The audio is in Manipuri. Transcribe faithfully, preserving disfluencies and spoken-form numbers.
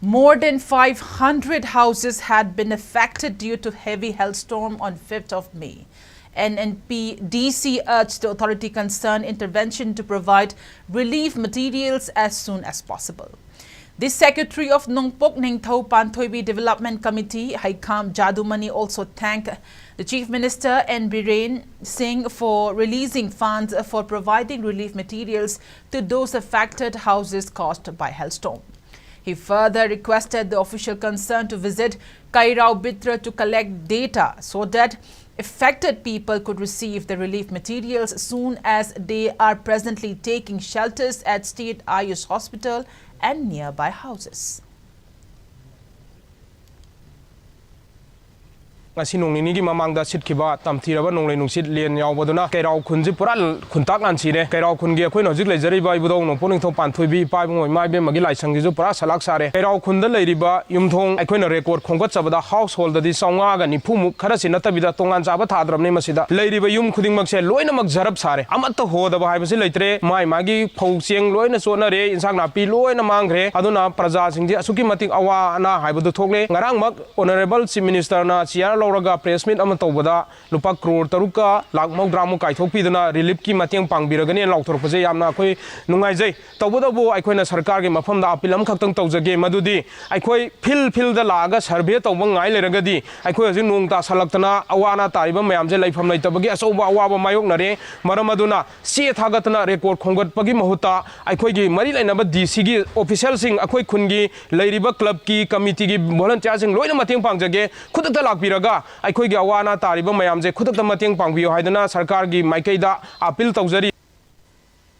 More than five hundred houses had been affected due to heavy hailstorm on fifth of May. N N P D C urged the authority concerned intervention to provide relief materials as soon as possible. The secretary of Nongpok Ningthou Panthoibi Development Committee, Haikham Jadumani, also thanked the Chief Minister N Biren Singh for releasing funds for providing relief materials to those affected houses caused by hailstorm. He further requested the official concerned to visit Kairao Bitra to collect data so that affected people could receive the relief materials soon, as they are presently taking shelters at State Ayush Hospital and nearby houses. ꯉꯁꯤ ꯅꯣꯡ ꯅꯤꯅꯤꯒꯤ ꯃꯃꯥꯡꯗ ꯁꯤꯠꯈꯤꯕ ꯇꯝꯊꯤꯔꯕ ꯅꯣꯡꯂꯩ ꯅꯨꯡꯁꯤꯠ ꯂꯦꯟ ꯌꯥꯎꯕꯗꯨꯅ ꯀꯩꯔꯥꯎ ꯈꯨꯟꯁꯤ ꯄꯨꯔꯥ ꯈꯨꯟꯇꯥꯛ ꯂꯥꯟꯁꯤꯔꯦ꯫ ꯀꯩꯔꯥꯎ ꯈꯨꯟꯒꯤ ꯑꯩꯈꯣꯏꯅ ꯍꯧꯖꯤꯛ ꯂꯩꯖꯔꯤꯕ ꯏꯕꯨꯙꯧ ꯅꯣꯡꯄꯣꯛ ꯅꯤꯡꯊꯧ ꯄꯥꯟꯊꯣꯏꯕꯤ ꯏꯄꯥ ꯏꯕꯨꯡꯉꯣ ꯏꯃꯥ ꯏꯕꯦꯝꯃꯒꯤ ꯂꯥꯏꯁꯪꯁꯤꯁꯨ ꯄꯨꯔꯥ ꯁꯂꯥꯛ ꯁꯥꯔꯦ꯫ ꯀꯩꯔꯥꯎ ꯈꯨꯟꯗ ꯂꯩꯔꯤꯕ ꯌꯨꯝꯊꯣꯡ ꯑꯩꯈꯣꯏꯅ ꯔꯦꯀꯣꯔꯗ ꯈꯣꯝꯒꯠꯆꯕꯗ ꯍꯥꯎꯁ ꯍꯣꯜꯗꯗꯤ ꯆꯥꯝꯃꯉꯥꯒ ꯅꯤꯐꯨꯃꯨꯛ, ꯈꯔꯁꯤ ꯅꯠꯇꯕꯤꯗ ꯇꯣꯉꯥꯟ ꯆꯥꯕ ꯊꯥꯗ꯭ꯔꯕꯅꯤ꯫ ꯃꯁꯤꯗ ꯂꯩꯔꯤꯕ ꯌꯨꯝ ꯈꯨꯗꯤꯡꯃꯛꯁꯦ ꯂꯣꯏꯅꯃꯛ ꯖꯔꯞ ꯁꯥꯔꯦ꯫ ꯑꯃꯠꯇ ꯍꯣꯗꯕ ꯍꯥꯏꯕꯁꯤ ꯂꯩꯇ꯭ꯔꯦ꯫ ꯃꯥꯏ ꯃꯥꯒꯤ ꯐꯧ ꯆꯦꯡ ꯂꯣꯏꯅ ꯆꯣꯠꯅꯔꯦ, ꯏꯟꯁꯥꯡ ꯅꯥꯄꯤ ꯂꯣꯏꯅ ꯃꯥꯡꯈ꯭ꯔꯦ꯫ ꯑꯗꯨꯅ ꯄ꯭ꯔꯖꯥꯁꯤꯡꯁꯤ ꯑꯁꯨꯛꯀꯤ ꯃꯇꯤꯛ ꯑꯋꯥ ꯑꯅꯥ ꯍꯥꯏꯕꯗꯨ ꯊꯣꯛꯂꯦ꯫ ꯉꯔꯥꯡꯃꯛ Honourable Chief Minister ꯅ ꯆꯤꯌꯥꯔ ꯂꯧꯔꯒ press meet ꯑꯃ ꯇꯧꯕꯗ ꯂꯨꯄꯥ ꯀ꯭ꯔꯣꯔ ꯇꯔꯨꯛꯀ ꯂꯥꯛ ꯃꯧꯗ꯭ꯔꯥꯃꯨꯛ ꯀꯥꯏꯊꯣꯛꯄꯤꯗꯨꯅ relief ꯀꯤ ꯃꯇꯦꯡ ꯄꯥꯡꯕꯤꯔꯒꯅꯤ ꯂꯥꯎꯊꯣꯔꯛꯄꯁꯦ ꯌꯥꯝꯅ ꯑꯩꯈꯣꯏ ꯅꯨꯡꯉꯥꯏꯖꯩ꯫ ꯇꯧꯕꯇꯕꯨ ꯑꯩꯈꯣꯏꯅ ꯁꯔꯀꯥꯔꯒꯤ ꯃꯐꯝꯗ appeal ꯑꯃꯈꯛꯇꯪ ꯇꯧꯖꯒꯦ, ꯃꯗꯨꯗꯤ ꯑꯩꯈꯣꯏ field field ꯗ ꯂꯥꯛꯑꯒ survey ꯇꯧꯕ ꯉꯥꯏ ꯂꯩꯔꯒꯗꯤ ꯑꯩꯈꯣꯏ ꯍꯧꯖꯤꯛ ꯅꯣꯡ ꯇꯥꯁꯜꯂꯛꯇꯅ ꯑꯋꯥ ꯑꯅꯥ ꯇꯥꯔꯤꯕ ꯃꯌꯥꯝꯁꯦ ꯂꯩꯐꯝ ꯂꯩꯇꯕꯒꯤ ꯑꯆꯧꯕ ꯑꯋꯥꯕ ꯃꯥꯌꯣꯛꯅꯔꯦ꯫ ꯃꯔꯝ ꯑꯗꯨꯅ ꯆꯦ ꯊꯥꯒꯠꯇꯅ record ꯈꯣꯝꯒꯠꯄꯒꯤ ꯃꯍꯨꯠꯇ ꯑꯩꯈꯣꯏꯒꯤ ꯃꯔꯤ ꯂꯩꯅꯕ D C ꯒꯤ official ꯁꯤꯡ, ꯑꯩꯈꯣꯏ ꯈꯨꯟꯒꯤ ꯂꯩꯔꯤꯕ club ꯀꯤ committee ꯒꯤ volunteer ꯁꯤꯡ ꯂꯣꯏꯅ ꯃꯇꯦꯡ ꯄꯥꯡꯖꯒꯦ꯫ ꯈꯨꯗꯛꯇ ꯂꯥꯛꯄꯤꯔꯒ ꯑꯩꯈꯣꯏꯒꯤ ꯑꯋꯥ ꯑꯅꯥ ꯇꯥꯔꯤꯕ ꯃꯌꯥꯝꯁꯦ ꯈꯨꯗꯛꯇ ꯃꯇꯦꯡ ꯄꯥꯡꯕꯤꯌꯨ ꯍꯥꯏꯗꯅ ꯁꯔꯀꯥꯔꯒꯤ ꯃꯥꯏꯀꯩꯗ appeal ꯇꯧꯖꯔꯤ꯫